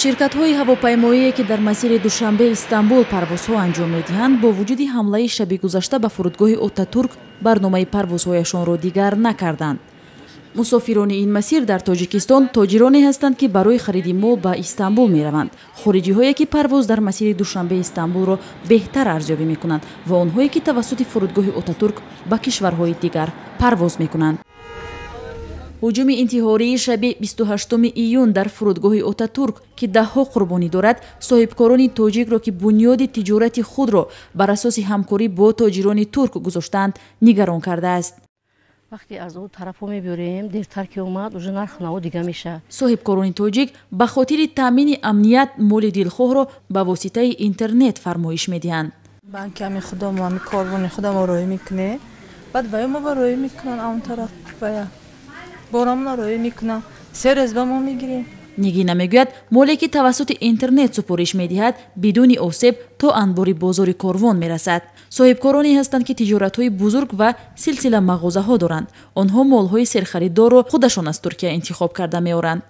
Ширкатҳои ҳавопаймоие, ки дар масири Душанбе Истанбул парвозҳо анҷом медиҳанд, бо вуҷуди ҳамлаи шаби гузашта ба фурудгоҳи Отатурк барномаи парвозҳояшонро дигар накарданд. Мусофирони ин масир дар Тоҷикистон тоҷироне ҳастанд, ки барои хариди мол ба Истанбул мераванд, хориҷиҳое, ки парвоз дар масири Душанбе Истанбулро беҳтар арзёбӣ мекунанд, ва онҳое, ки тавассути фурудгоҳи Отатурк ба кишварҳои дигар парвоз мекунанд. Ҳуҷуми интиҳории шаби 28 июн дар фурудгоҳи Отатурк, ки даҳҳо қурбонӣ дорад, соҳибкорони тоҷикро, ки бунёди тиҷорати худро бар асоси ҳамкорӣ бо тоҷирони турк гузоштаанд, нигарон кардааст. Вақте аз он тарафҳо мебиёрем, дертар ки омад, уже нарх наво дига мешавад. Соҳибкорони тоҷик ба хотири таъмини амният моли дилхоҳро ба воситаи интернет фармоиш медиҳанд. Банки ҳами худамо, ҳами корвони худамо роҳӣ мекунем, баъд ваё мо ба роҳӣ мекунанд, он тараф вая борамона роҳӣ мекунам, 3 рӯз ба мо мегирем. Нигина мегӯяд, моле, ки тавассути интернет супориш медиҳад, бидуни осеб то анбори бозори Корвон мерасад. Соҳибкороне ҳастанд, ки тиҷоратҳои бузург ва силсила мағозаҳо доранд. Онҳо молҳои серхаридорро худашон аз Туркия интихоб карда меоранд.